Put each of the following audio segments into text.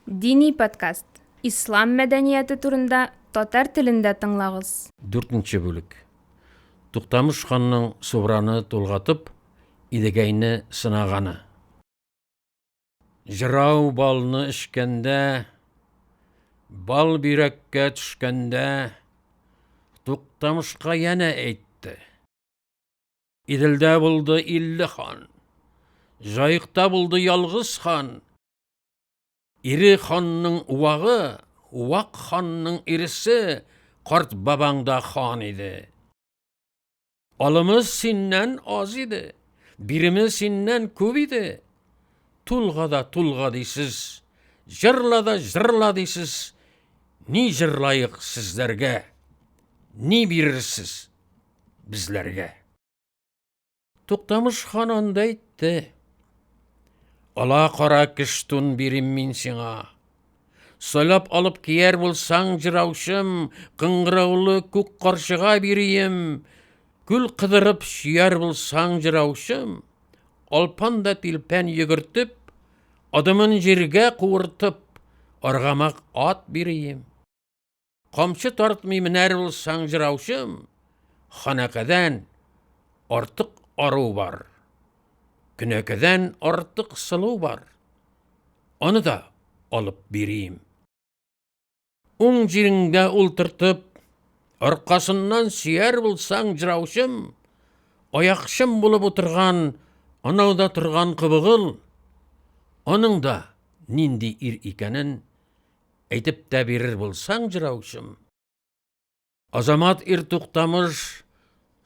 Дини подкаст. Ислам мәдәнияте турында татар телендә тыңлагыз. Дүртенче бүлек. Туктамыш ханның Субраны тулгатып, Идегәйне сынаганы. Җырау балны эчкәндә, бал бөйрәккә төшкәндә, Туктамышка янә әйтте. Иделдә булды 50 хан, Җаекта булды ялгыз хан. Ире ханның уагы, вак ханның иресе, карт бабаң да хан иде. Алымы синнән аз иде, биреме синнән күп иде. Тулга да тулга дисез, җырла да җырла дисез. Ни җырлаек сезләргә? Ни бирерсез безләргә? Туктамыш хан анда әйтте. Ала кара кештун бирим мин сиңа. Сайлап алып кияр булсаң, җыраучым, кыңгыраулы күк карчыга бирием. Күл кыдырып сөяр булсаң, җыраучым, алпан да тилпән йөгертеп, адымын җиргә куыртып, аргамак ат бирием. Камчы тартмый менәр булсаң, җыраучым, ханәкәдән артык ару бар. Көнәкәдән артык сылу бар. Аны да алып бирим. Уң җиреңдә ултыртып, аркасыннан сөяр булсаң, җыраучым, аякчым булып утырган, анауда торган кыбыгыл, аның да нинди ир икәнен Әйтеп тә бирер булсаң, җыраучым. Азамат ир Туктамыш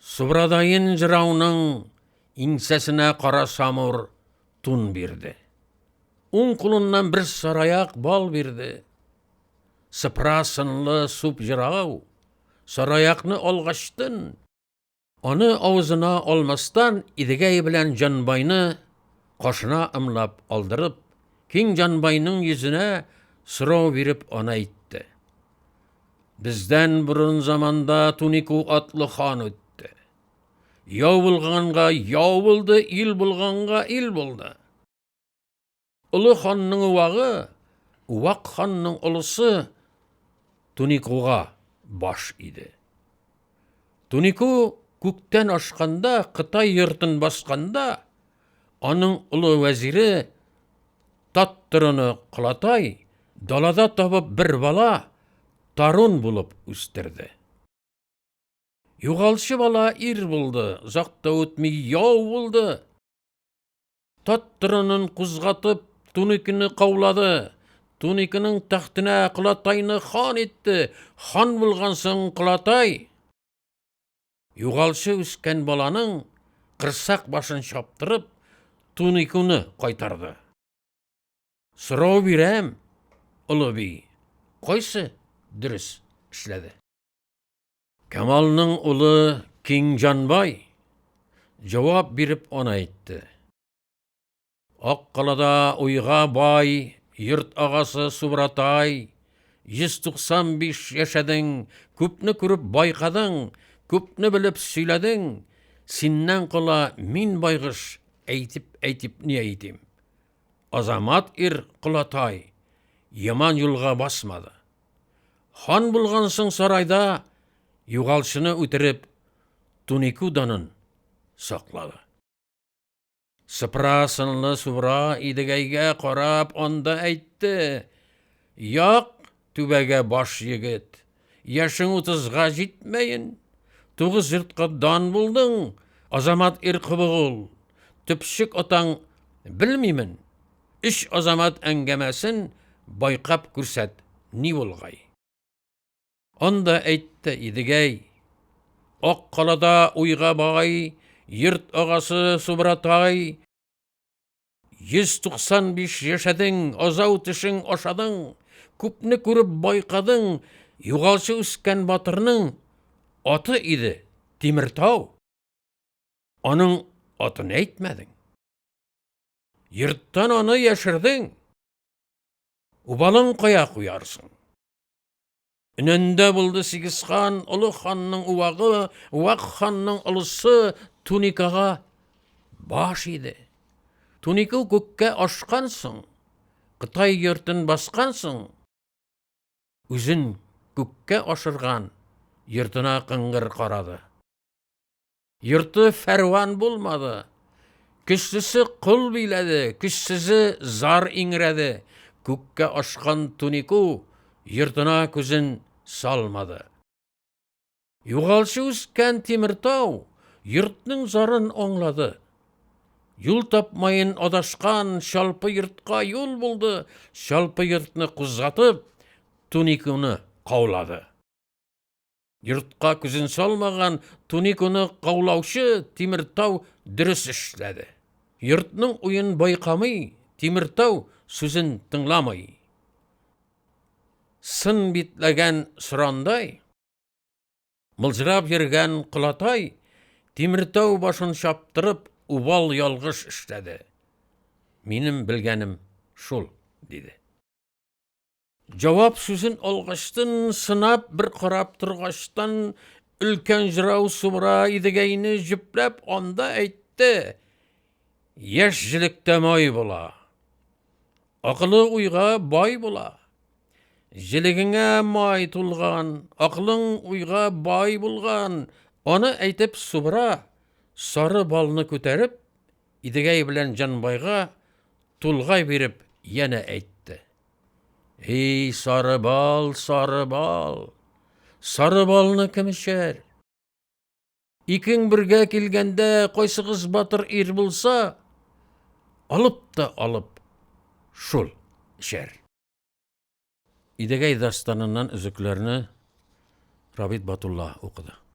Субрадаен җырауның иңсәсенә кара самур тун бирде. Уң кулыннан бер сараяк бал бирде. Сыпра сынлы суп җырау сараякны алгачтын, Аны авызына алмастан Идегәй белән Җанбайны кашына ымлап алдырып, киң Җанбайның йөзенә сорау биреп аны әйтте. Бездән борын заманда Тунику атлы хан үтте. Яу булганга яу булды, ил булганга ил булды. Олы ханның уагы, Вак ханның олысы Туникуга баш иде. Тунику күктән ашканда, Кытай йортын басканда, аның олы вәзире Таттырыны Колатай далада табып бер бала Тарун булып үстерде. Югалчы бала ир булды, озак та үтми яу булды. Тат торынын кузгатып, Туникины каулады. Туникының тәхтенә Колатайны хан итте. Хан булган соң Колатай югалчы үскән баланың кырсак башын чаптырып, Туникуны кайтарды. Сорау бирәм, олы би, кайсы дөрес эшләде? Камалның улы Киңҗанбай җавап биреп ана әйтте. Ак калада уйга бай, йорт агасы Субратай, 195 яшәдең, күпне күреп байкадың, күпне белеп сөйләдең, синнән кала мин байгыш әйтеп-әйтеп ни әйтим. Азамат ир Колатай яман юлга басмады. Хан булган соң сарайда югалчыны үтереп, Тунику данын саклады. Сыпра сынлы Субра Идегәйгә карап анда әйтте: "Як түбәгә баш егет, яшең утызга җитмәен, тугыз йортка дан булдың, азамат ир Кобыгул, төпчек атаң белмимен, Өч азамат әңгәмәсен байкап күрсәт, ни булгай? Анда әйтте Идегәй, Ак калада уйга бай, йорт агасы Субратай, 195 яшәдең, азау тешең ашадың, күпне күреп байкадың, югалчы үскән батырның аты иде Тимертау. Аның атын әйтмәдең. Йорттан аны яшердең. Убалын кая куярсың? Өнәндә булды сигез хан, олы ханның увагы, вак ханның олысы туникага баш иде. Тунику күккә ашкан соң, Кытай йортын баскан соң, үзен күккә ашырган йортына кыңгыр карады. Йорты фәрван булмады. Көчлесе кол биләде, көчсезе зар иңрәде. Күккә ашкан Тунику йортына күзен салмады. Югалчы үскән Тимертау йортның зарын аңлады. Юл тапмаен адашкан Чалпы йортка юл булды, Чалпы йортны кузгатып, Туникуны каулады. Йортка күзен салмаган Туникуны каулаучы Тимертау дөрес эшләде. Йортның уен байкамый, Тимертау сүзен тыңламый. Сын битләгән сорандай, мылжырап йөргән Колатай Тимертау башын чаптырып, убал ялгыш эшләде. Минем белгәнем шул, диде. Җавап сүзен алгачтын, сынап бер карап торгачтан, өлкән җырау Субра Идегәйне җөпләп анда әйтте, Яшь җелектә май була. Акылы уйга бай була. Җелегеңә май тулган, акылың уйга бай булган. Аны әйтеп Субра сары балны күтәреп, Идегәй белән Җанбайга тулгай биреп янә әйтте. Эй, сары бал, сары бал! Сары балны кем эчәр? Икең бергә килгәндә кайсыгыз батыр ир булса, алып та алып шул эчәр. Идегәй дастаныннан өзекләрне Рабит Батулла укыды.